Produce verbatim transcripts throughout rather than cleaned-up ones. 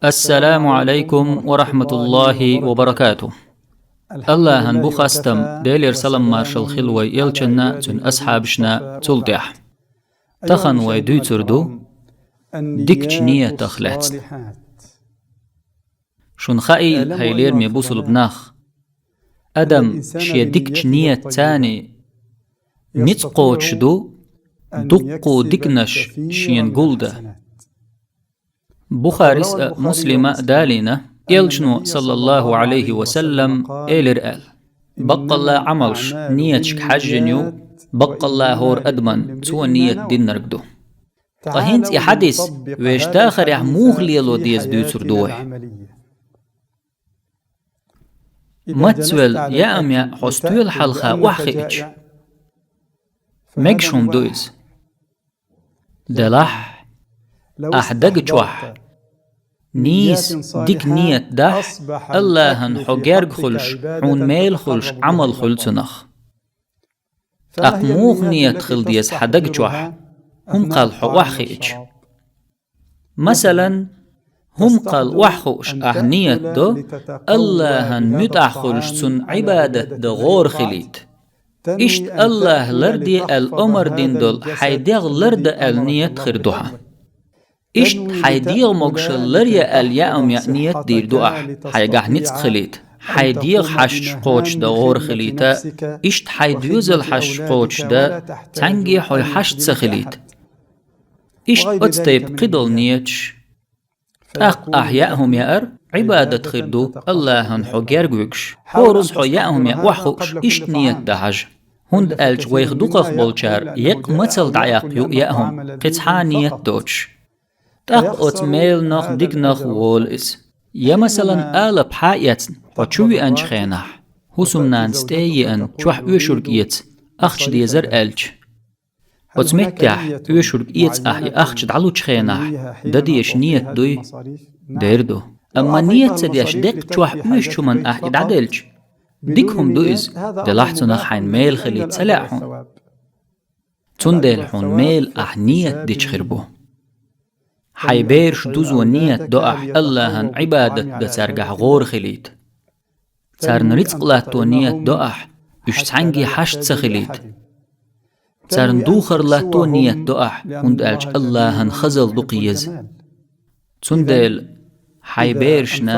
Ассаламу Ӏалайкум ва рахьматуллахӀи ва баракатухӀ. АллахӀан бу хастам, Делера салам-маршал хила вай элчанна, цуьнан асхьабашна, цул тӀаьхьа. Тахан вай дуьйцур ду дикачу ниятах лаьцна. Шуна хаийла, хьай лераме бусулба нах, адам шен дикачу ниятца ницкъ кхочуш ду дуккха диканаш шена гулдан. Бухарис а, Муслима а далийна, элчано, саллаллахӀу Ӏалайхи ва саллам, элира аьлла: «Баккъалла Ӏамалш нияташка хьаьжжина ю, баккъалла хӀора адаман цо ният динарг ду». Ткъа хӀинца и хьадис вешан дахарехь муха лело деза дуьйцур ду вай. Мацвелла яа-м яа хьо стоьла хьалха охьахиъча, мегаш хӀума ду иза. Делахь, ахь даг чохь нийса дика ният дахь, АллахӀан хьо герга хуьлуш, хьуна мела хуьлуш Ӏамал хуьлу цунах. ТӀаккха муха ният хила деза хьан даг чохь, хӀума кхалла хьо охьахиъча? Масалан, хӀума кхалла охьахууш ахь ният до, АллахӀан муьтӀахь хуьлуш, цунна Ӏибадат дан гӀора хилийта. Иштта АллахӀ ларде аьлла омар дина долу хьайн дегӀ лардан аьлла ният хир ду хьан. Иштта хьайн дегӀан могушалла ларъян аьлла яа-м яа ният дийр ду ахь, хьайгахь ницкъ хилийта, хьайн дегӀан хьашташ кхочушдан гӀора хилийта, иштта хьайн доьзалан хьашташ кхочушдан, цхьаьнгге хьо хьашт ца хилийта. Иштта оцу тайпа кхидолу нияташ. ТӀаккха ахь яа хӀума яар Ӏибадат хир ду, АллахӀан хьо герга вуьгуш. ХӀоразза хьо яа хӀума яа охьахууш, иштта ният дан хьажа. ХӀунда аьлча вайх дукхахболчара еккъа мацалла дӀаяккха ю яа хӀума, кхин цхьа а ният доцуш. ТӀаккха оцу меланах, диканах волу иза. Я, масалан, алапа хьа а эцна, хьо чу веанчу хенахь, хӀусамнанас тӀе а еана, чохь оьшург эца, ахча дезара аьлча. Оцу меттехь оьшург эца ахь и ахча дӀалучу хенахь, дан дезаш ният дуй? Дер ду. Амма ният ца деш, деккъа чохь оьшучу хӀуманна ахь и дӀаделча, дика хӀума ду иза, делахь цунах хьайна мела хилийта ца лаьа хьуна. Цундела хьуна мела ахь ният дича хир бу. Хьайн бераш дузо ният до ахь, АллахӀан Ӏибадат дан цаьргахь гӀора хилийта. Царна рицкъ латто ният до ахь, уьш цхьаьнгге хьашт ца хилийта. Царна духар латто ният до ахь, хӀунда аьлча АллахӀан хазалла ду кхин еза. Цундела хьайн берашна,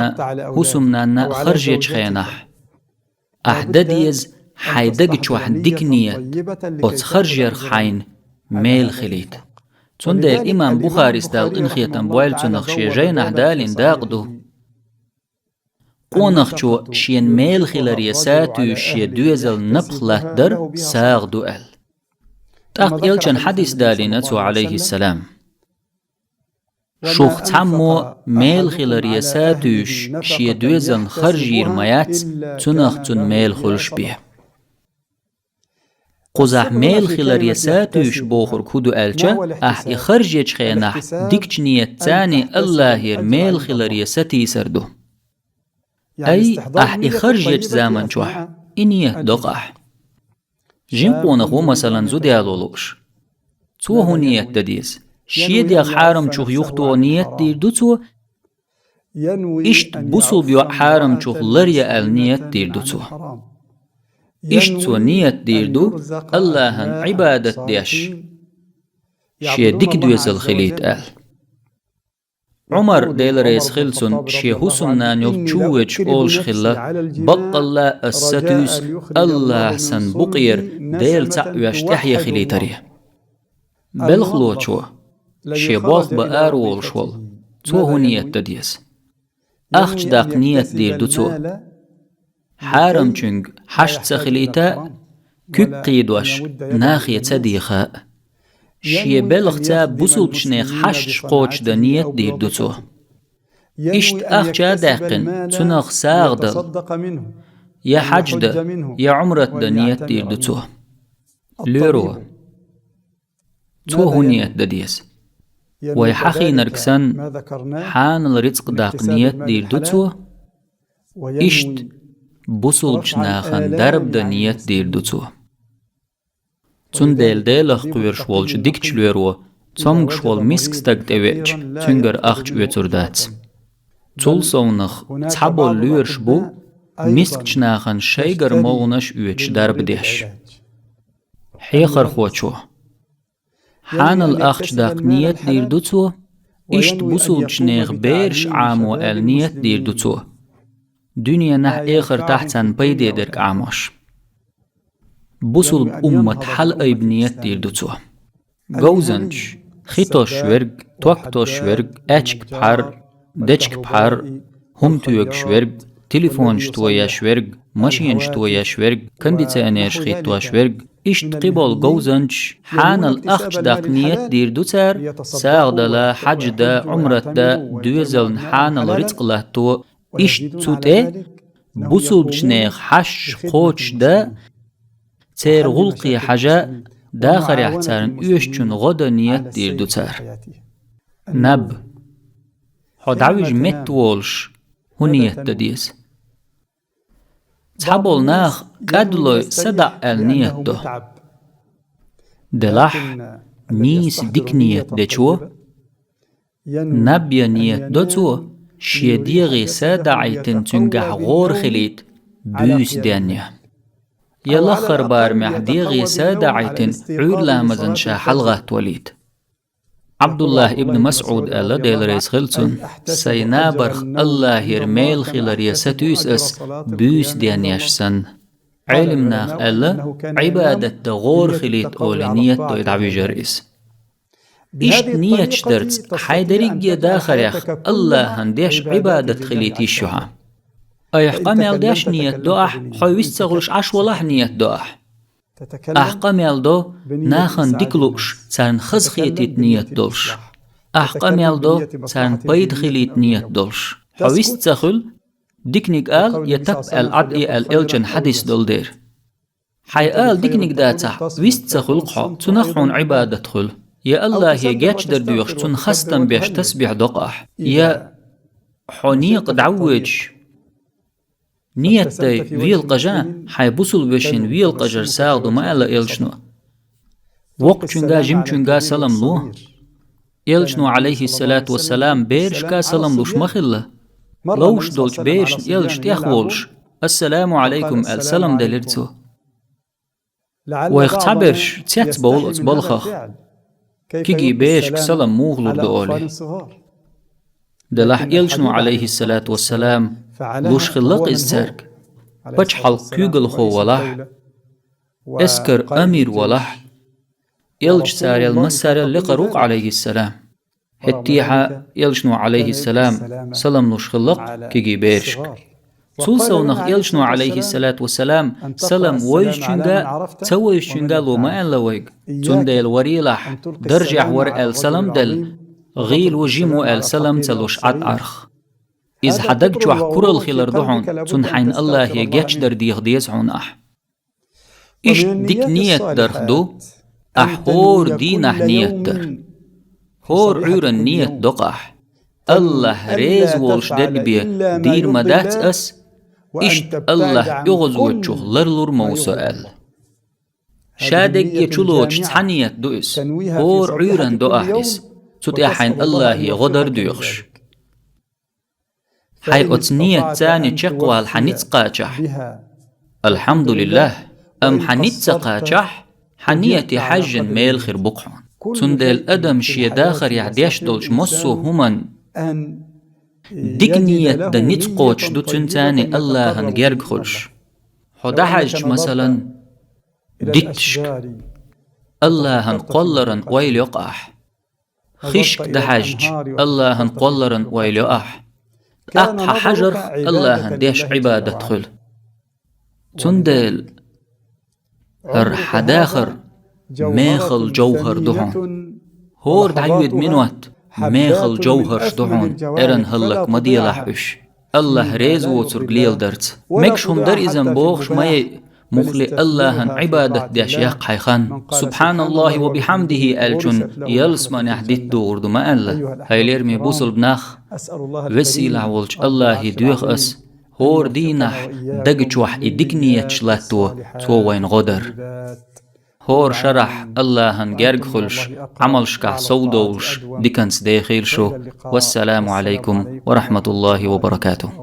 хӀусамнанна харжечу хенахь, ахь дан деза хьайн даг чохь дика ният, оцу харжарх хьайна мела хилийта. Цундела имам Бухарис, Дала къинхетам бойла цунах, шен жайнахь далийна дакъа ду: «Къонахчо шена мела хиларе сатуьйсуш шен доьзална напха латтадар сагӀа ду», – аьлла. ТӀаккха элчан хьадис далийна цо, Ӏалайхиссалам: «Шух цхьаммо мела хиларе сатуьйсуш шен доьзална харж йийр ма яц, цунах цунна мела хуьлуш бен». Кхузахь мела хиларе сатуьйсуш бохург хӀун ду аьлча, ахь и харжечу хенахь дикачу ниятца АллахӀера мела хиларе сатийсар ду. Ай, ахь и харжечу заман чохь и ният до-кх ахь. Жима къонах ву, масалан, зуда яло лууш. Цо хӀун ният дан деза? Шен дегӀ хьарамчух юхатоха ният дийр ду цо, иштта бусулба йоӀ хьарамчух ларъян аьлла ният дийр ду цо. Иштта цо ният дийр ду, АллахӀан Ӏибадат деш, шен дика доьзал хилийта аьлла. Ӏумар, Дела реза хила цунна, шен хӀусамнана йолчу чу а воьдуш олуш хилла: «Баккъалла ас сатуьйсу АллахӀ сан букъера Дела цхьаъ веш тӀаьхье хилийтаре». Белхалочо, шен болх бан араволуш волу, цо хӀун ният дан деза? Ахча даккха ният дийр ду цо. Хьарамчуьнга хьашт ца хилийта а, куьг кхийдош нахе ца деха а. Шен белхаца бусулбачу нехан хьашташ кхочушдан ният дийр ду цо. Иштта ахча а даьккхина, цунах сагӀа дала, я хьаьж дан, я Ӏумрат дан ният дийр ду цо. Лоьро. Цо хӀун ният дан деза? Вай хьахийнарг санна, хьанал рицкъ даккха ният дийр ду цо, иштта бусулбачу нахана дарба дан ният дийр ду цо. Цундела Делах кхоьруш волчу дикачу лоьро цомгуш волу миска стаг тӀевеача, цуьнгара ахча оьцур дац. Цул совнах цхьаболу лоьраш бу мискачу нахана шайгара могӀанаш оьцуш дарба деш. Хьехархочо: хьанал ахча даккха ниет дийр ду цо, иштта бусулбачу нехан бераш Ӏамо аьлла ниет дийр ду цо, дуьненахь, эхартахь царна пайде дерг Ӏамош. Бусулба уммат хьалаайба ниет дийр ду цо. Говзанча: хи тосуш верг, ток тосуш верг, аьчка пхьар, дечка пхьар, хӀума тоьгуш верг, телефонаш тоеш верг, машенаш тоеш верг, кондиционераш хӀиттош верг, иштта кхиболу говзанчаш хьанал ахча даккха ниет дийр ду цара, сагӀа дала, хьаьж дан, Ӏумрат дан, доьзална хьанал рицкъ латто, иштта цу тӀе бусулбачу нехан хьашташ кхочушдан, церан гӀуллакхе хьажа, дахарехь царна оьшучунна гӀо дан ниет дийр ду цара. Наб. Хьо дӀавижа меттаволуш хӀун ниет дан деза? Цхьаболу наха кӀадлой садаӀа аьлла ниет до. Делахь, нийса дика ниет дечо, наб ян ниет до цо, шен дегӀе са даӀийтина цуьнгахь гӀора хилийта буьйса денъян. Я лаххара барамехь дегӀе са даӀийтина Ӏуьйра ламазан ша хьалагӀаттавалийта. Ӏабдуллахь ибн МасӀуд аьлла, Дела реза хила цунна: сайн набарх Аллахьера мел хиларе сатуьйсу ас буьйса денъеш санна. Ӏелам наха аьлла, Ӏибадат дан гӀора хилийта олий ниет дой дӀавижар иза. Иштта ниеташ дарца хьайн дерриге а дахарех Аллахьан деш Ӏибадат хилийта йиш ю хьан. Айхьа къамел деш ниет до ахь, хьо вист ца хуьлуш Ӏаш валахь ниет до ахь. Ахь къамел до нахана дика лууш, царна хаза хетийта ниет долуш. Ахь къамел до царна пайда хилийта ниет долуш. Хьо вист ца хуьлу, диканиг ала, я тап аьлла Ӏад и аьлла элчан хьадис долу дера. Хьайн ала диканиг дацахь, вист ца хуьлу-кх хьо, цунах хьуна Ӏибадат хуьлу. Я Аллахье гечдар доьхуш, цунна хастам беш тасбихь до-кх ахь. Я хьо некъа дӀавоьдуш, ниет дай велакъажа, хьайн бусулба вешин велакъажар сагӀа ду ма аьлла элчано. Воккхачуьнга, жимачуьнга салам ло. Элчано, Ӏалайхиссалату вассалам, берашка салам луш ма хилла. Ловш долчу берашна элча тӀехволуш, «Ассаламу Ӏалайкум» аьлла салам делира цо. Вайх цхьаберш цецбовлу оцу балхах, кегий берашка салам муха лур ду олий. Делахь элчано, Ӏалайхиссалату вассалам, луш хилла-кх иза цаьрга. Пачхьалкх куьйгалхо валахь, эскар амир валахь, элча царел массарел лекхар ву-кх, Ӏалайхиссалам. ХӀеттехьа элчано, Ӏалайхиссалам, салам луш хилла-кх кегий берашка. Цул совнах элчано, Ӏалайхиссалату вассалам, салам вевзачуьнга а, ца вевзачуьнга а ло ма аьлла вайга. Цундела варелахь, даржехь вара аьлла салам а делла, гӀийла ву, жима ву аьлла салам а ца луш Ӏад Ӏарх. Иза хьан даг чохь куралла хилар ду хьуна, цунна хьайна Аллахье гечдар деха деза хьуна ахь. Иштта дика ниет дарх ду ахь хӀора дийнахь ниет дар. ХӀора Ӏуьйранна ниет до-кх ахь: Аллахь реза волуш дерг бен дийр ма дац ас, иштта Аллахь оьгӀазочух ларлур ма ву со аьлла. Ша дерриге чулоцуш цхьа ниет ду иза. ХӀора Ӏуьйранна до ахь иза, цу тӀехь хьайна Аллахье гӀо дар доьхуш. Хьайн оцу ниетца чекхвала хьан ницкъ кхачахь, алхьамдулиллахь, амма хьан ницкъ ца кхачахь, хьан ниете хьаьжжина мела хир бу-кх хьуна. Цундела адам шен дахарехь деш долчу массо а хӀуманна дика ниет дан ницкъ кхочуш ду, цуьнца Аллахьан герга хуьлуш. Хьо дӀахьаьжча, масалан, дитташка, Аллахьан кхолларан ойла йо-кх ахь. Хишка дӀахьаьжча, Аллахьан кхолларан ойла йо ахь. ТӀаккха хьан хьажарх Аллахьан деш Ӏибадат хуьлу. Цундела хӀара хьан дахар мехала жовхӀар ду хьуна. ХӀора дӀайоьду минот мехала жовхӀарш ду хьуна, эрна хӀаллак ма делахь уьш. Аллахь реза воцург леладарца. Мегаш хӀума дара иза-м бохуш ма яй, муххале Аллахьан Ӏибадат деш яккха хьайн хан. «Субханаллахи ва бихьамдихи» аьллачунна ялсаманехь дитт догӀур ду ма аьлла. ХӀай лераме бусалба нах, веза-сийлахь волчу Аллахье доьху ас, хӀора дийнахь дага чохь и дика ниеташ латто, цо вайна гӀо дар. ХӀора шарахь Аллахьан герга хуьлуш, Ӏамалшкахь сов долуш диканца дехийла шу. Вассаламу Ӏалайкум ва рахьматуллахӀи ва баракатух.